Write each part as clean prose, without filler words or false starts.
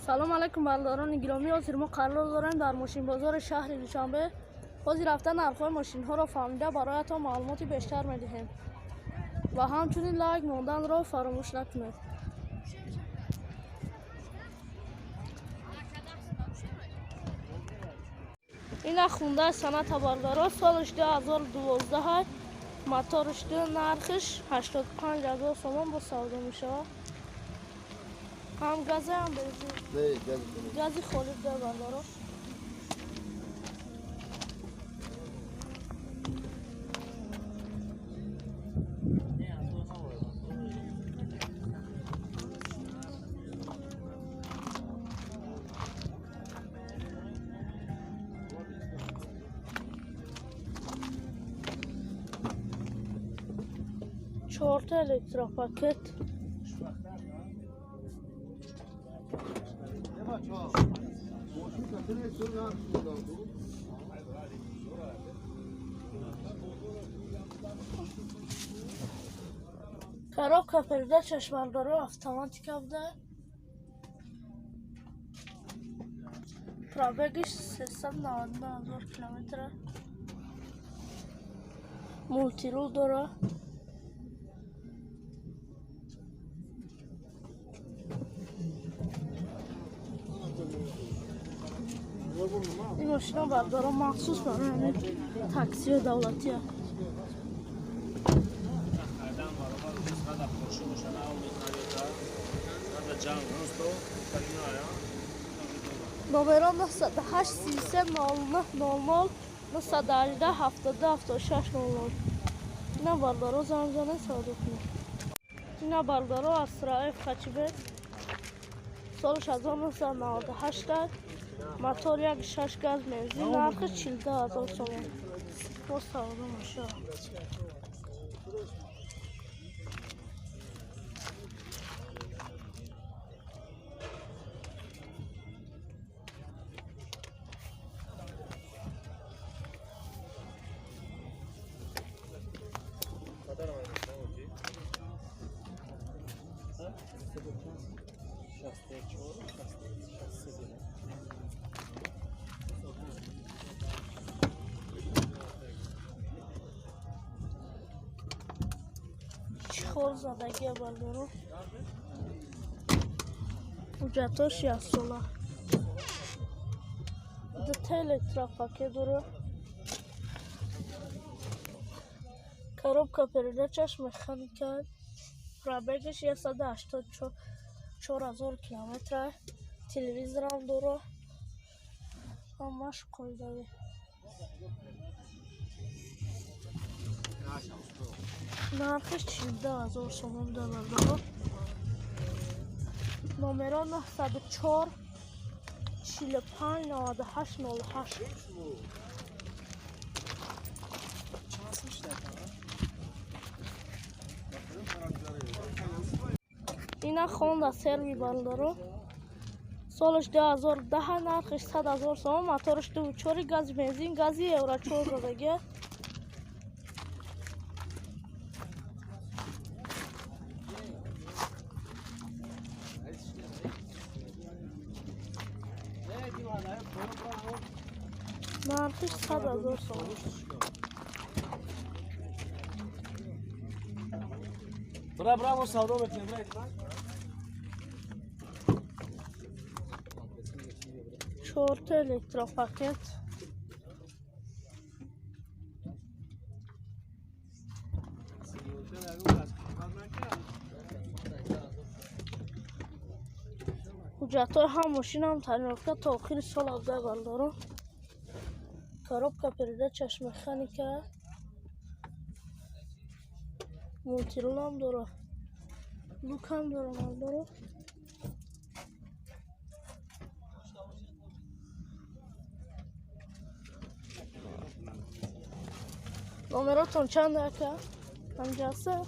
Салом алайкум бародарони гиромӣ. Ҳозир мо қарор дорем дар мошинбозори шаҳри Душанбе. Ҳозир рафта нархҳои мошинҳоро фаҳмида бароятон маълумоти бештар медиҳем ва ҳамчунин лайк монданро фаромӯш накунед. Ина Хундай Соната бародаро, солаш 2012, моторш ду, нархиш 85 000 сомон бо савдо мешавад. Ҳам газе, ҳам бензин. Гази холӣ буда, бародаро. Чорта электропакет. Коробка передачаш, бародаро, автоматика буда. Пробегиш 399 000 километра. Мультирул дора. Ин мошина, бародаро, махсус барои ҳамин таксиҳои давлатия. Номерон 908 33 09 00, 918 72 76 00. Ина, бародаро, занг занед, савдо кунед. Ина, бародаро, Астра Ф хэтчбек, солаш 1998, мотор 1,6, газ, бензин, нархи 42 000 сомон бо савдо мешавад. Чехол задагия, бародаро. Ҳуҷҷатош яксола. Дута электропакет дора. Коробка передачаш механика. Пробегаш 184 000 километра. Телевизорам дора. Ҳамаш қоидавӣ. Нархиш 42 000 сомон буда, бародаро. Номеро 904 45 98 08. Ина Хонда Серви, бародаро, солаш 2010, нархиш 100 000 сомон, мотораш дуву чори, гази, бензин, гази евро чор задагия. Нархиш 100 000 сомон. Бра, браво, савдо мекунем, бра. Чорта электропакет. Ҳуҷҷатҳои ҳам мошинам тайёрка то охири сол буда, бародаро. Коробка передачаш механика. Мультирулам дора. Люкам дора, бародаро. Номеротон чанд, ака? 53?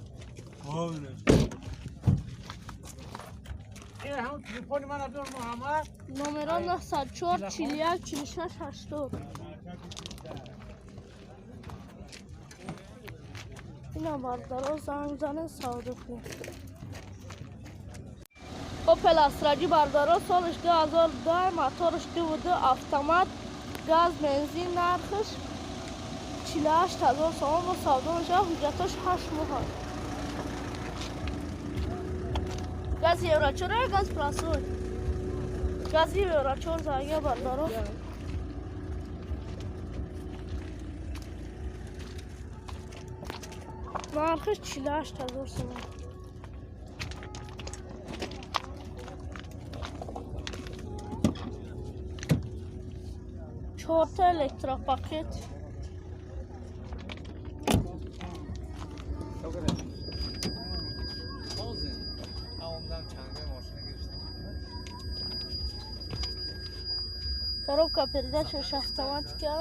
Ҳам телефони мана дор, Муҳаммад. Номеро 904 41 46 80. Ина, бародаро, занг занед, савдо кунед. Opel Astra бардаро солиш 2002 моторш 2.2 автомат газ бензин нархш 48000 сомон бо савдо мешавад. Ҳуҷҷатош 8 моҳ. Газ Евро 4 газ простой. Газ Евро 4 зага бардаро. Нархш 48000 сомон. Чорта электропакет. Коробка передач автоматика.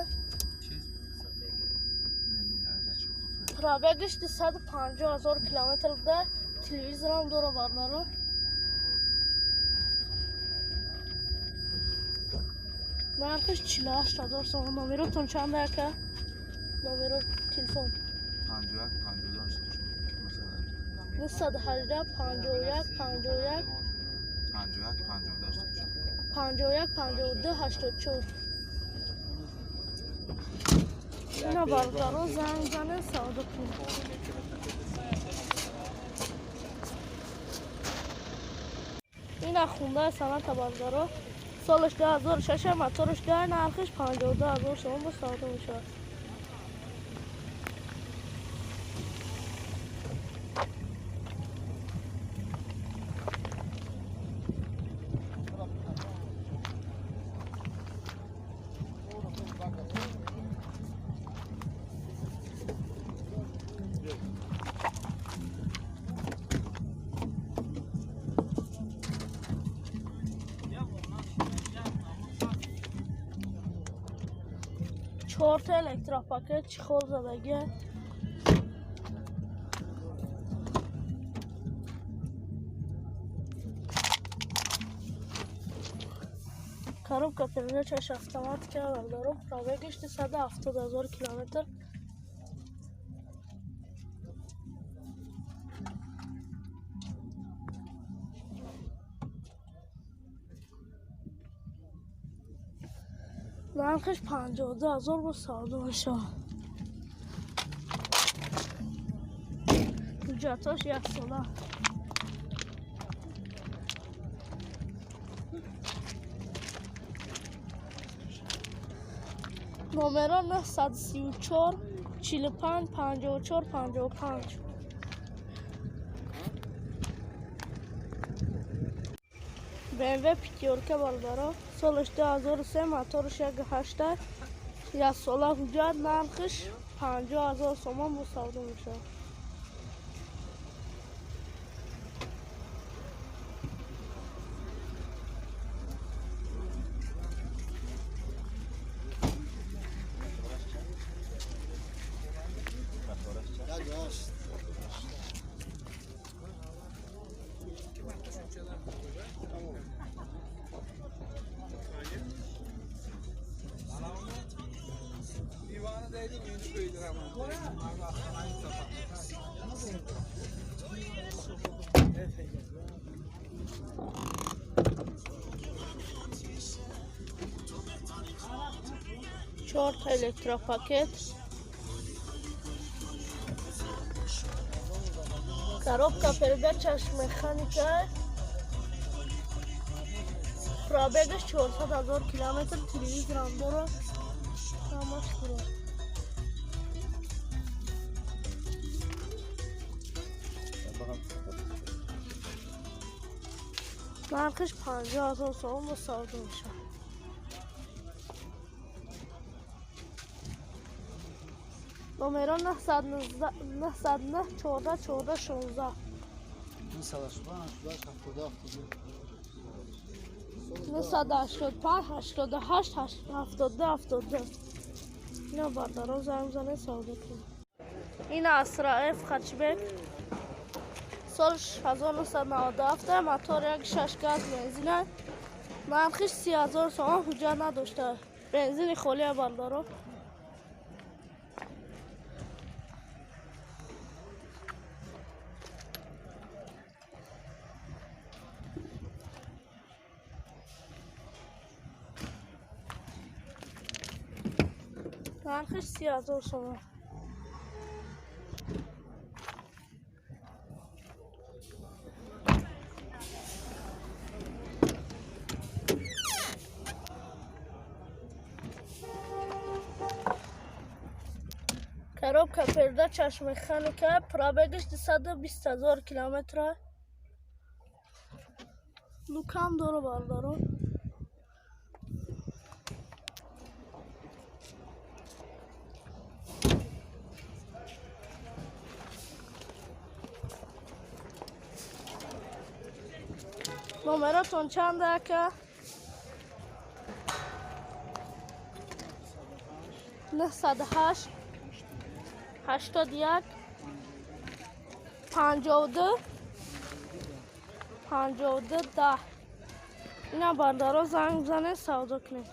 Пробегаш 250 000 километр буда. Телевизорам дора бардаро. Нархш 48000 сомон. Номеротон чанд ака? Номеро телефон 51 52 918 51 51 51 52 51 52 84. Ина бардаро занг занед савдо кунед. Ина хундаи саната бардаро. Солаш 2006 моторш 10 нархш 52000 сомон бо савдо мешавад. Чорта электропакет чехол задагия. Коробка передачаш автоматика бардаро. Пробегаш 270 000 километр. Нархш 52000 бо савдо мешавад. Ҳуҷҷатош 1 сола. Номеро 934 45 54 55. BMW пятёрка бардаро. Солаш 2003 моторш 1.8 1 сола ҳуҷҷат нархш 50000 сомон бо савдо мешавад. Чорта электропакет. Коробка передачаш механика. Пробегаш 400 000 километр. Телевизорам дора. Ҳамаш дора. Нархш 50000 сомон бо савдо мешавад. Номеро 909 14 14 16. 985 88 72 72. Ина бардаро занг занед савдо кунед. Ина Astra F хэтчбек. Солш 1997 мотор 1.6 газ бензин. Нархш 30000 сомон ҳуҷҷат надошта. Бензини холия бардаро. Нархиш 30,000 сомон. Коробка передачаш механика, пробегаш 220,000 километра. Лукам дору бардару. Номератон чанд ака? 908 81 52 52 10. Ина бардаро занг бизанед, савдо кунед.